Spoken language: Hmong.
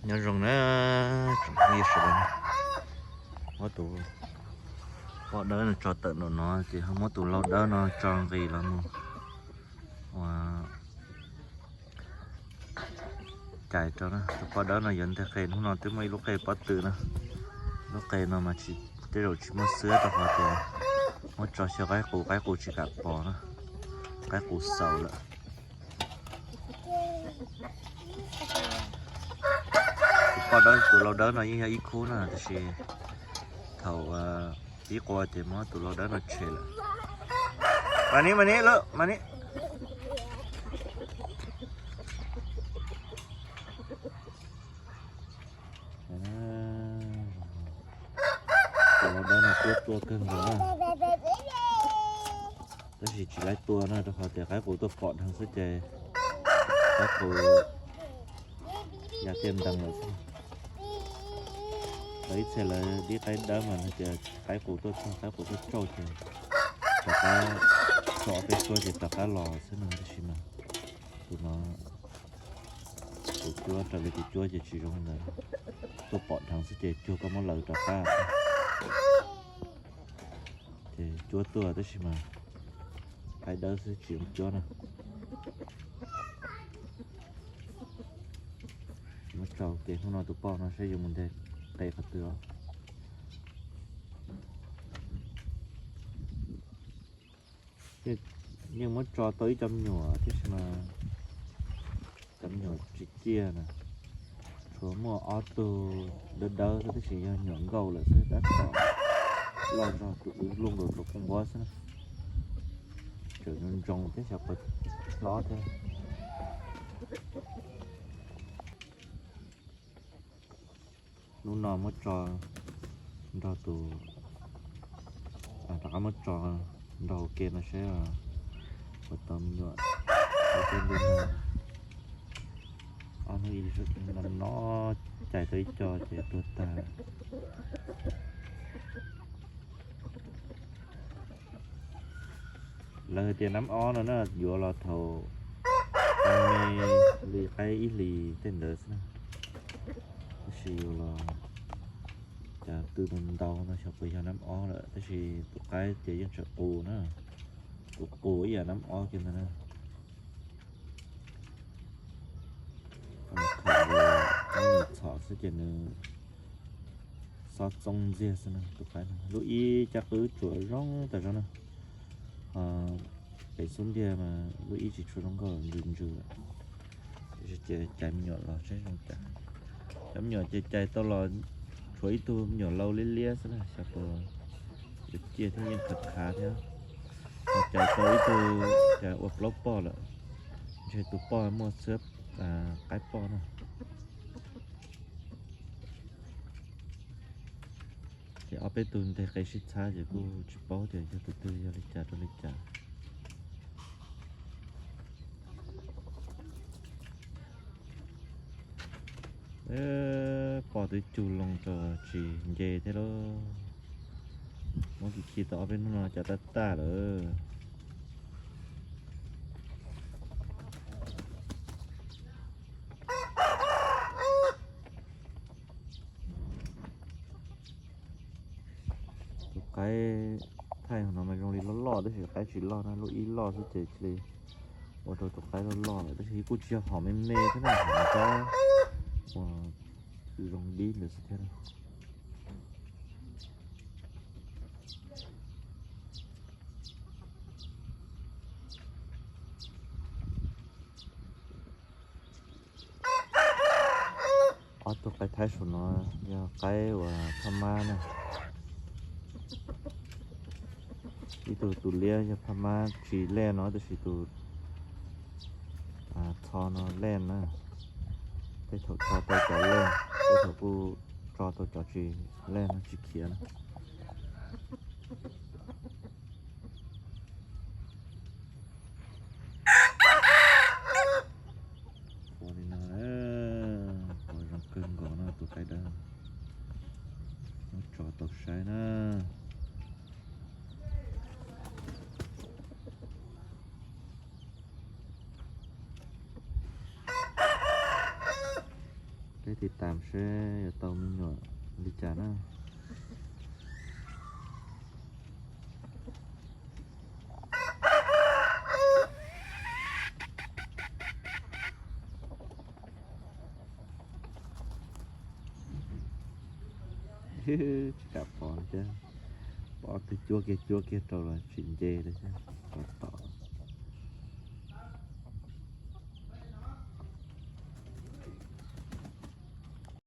Nyob zoo na, tsoom phooj ywg sawv daws, muab tus poj dawb no tso tawm nraum no ces ho muab tus lau dawb no tso nqis los mus ua cais rau na. Tus poj dawb no yuav nteg qe, hnub no twb muaj ib lub qe pob tw na. Lub qe no mas tej zaum tsis muaj xwab rau qhov tias muab tso xyaw qaib qus, qaib qus tsis kam pos na, qaib qus xaus lawm. Tus poj dawb, tus lau dawb no yeej yog ib khub na, tiam sis thaum pib qua ces muab tus lau dawb no tshem lawm. Mas ni, mas ni lawm, mas ni. Tus lau dawb no tuab tuaj kawg nkaus na, tab sis tsis laib tua na, rau qhov tias qaib qus tuaj pom dheev xwb ces qaib qus ya tiaj ntees lawm xwb. Tau ib txhia lawv dib qaib dawb mas hais tias qaib qus tuaj txog, qaib qus tuaj tsauj ces rov qab tso peb suab ces rov qab los xwb no, tab sis mas tus no tus cuab raws li tus cuab ces tsis zoo li ntawd, tuaj pom dheev xwb ces cuag koj muab lawv rov qab. Ces cuab tuaj tab sis mas qaib dawb xwb tsis zoo cuab na. Muab tso ua ke, hnub no tus poj no saib yuav mus nteg qe qhov twg os. Yeej muab tso tau ib co me nyuam tab sis mas cov me nyuam tsis ciaj na, tshuav muaj ob tug dawb dawb xwb tab sis yog nyuam nkauj lawm xwb, tab tom loj zog tus wb luj nkaus tus qub nquab xwb na. Tseem ntsoov thiab xyov puas hlob thiab. Lub no muab tso nrog tus, rov qab muab tso nrog ua ke no saib puas tau me nyuam. Ua tej ntu no ob hnub ib no cais tau ib co ces tuag tag. Lawv hais tias nab ob no na yuav los thaum me li qaib ib hlis tej ntawd xwb na, tab sis yuav los cas tw mus ntau no xyov puas yog nab ob lawm, tab sis tus qaib ces yeej tseem qus na, tus qus ib yam nab ob kiag ntag na. Khaws nws txhom xwb ces nws xob txoob ntxiag xwb na tus qaib no. Lub ib caj qwb tsuas zoo tas zog na, ho pem xub ntiag mas lub ib tsis tshua zoo nkauj, ntsws ntsws lawm. Tiam sis ces cais me nyuam los saib zoo cas. Cov me nyuam ces cais tau los tshuav ib tug me nyuam lau liab liab xwb na, xyov puas yuav ciaj thiab yeej khav khav thiab. Ho cais tau ib tug cas ua plaub poj lawm, ntshe tus poj muaj xwb qaib poj na. Ces ob peb tug nteg qe sib txhab ces kuj tsis paub tias yog tus twg yog li cas rau li cas. Poj twb cug loo rau tsis nce thiab lauj. Muab khi khi tau ob peb hnub no cas tab tag lawm. Tus qaib thaij no mas zoo li loj loj tab sis qaib tsis loj na, lub ib loj xwb ces cia li ua rau tus qaib loj loj lawm, tab sis kuj tsis yog hom me me thiab na, hom rab uas zoo dib ntawd xwb thiab. Ob tug qaib thaib saum no yog qaib uas phab mab na. Ib tug tus liab yog phab mab tsis lej no tab sis tus txho no lej na. Tej thaum tso tau cov lej, tej thaum kuj tso tau cov tsis lej no tsis khiav na. Ua li no, ua zoo kawg nkaus no tus qaib dawb. Muab tso tau saib na. Tiv tam seb yuav tau me nyuam li cas na. Tsis kam pov thiab, pov twb cuab kiag cuab kiag rau los tsis nce li thiab, pov tom.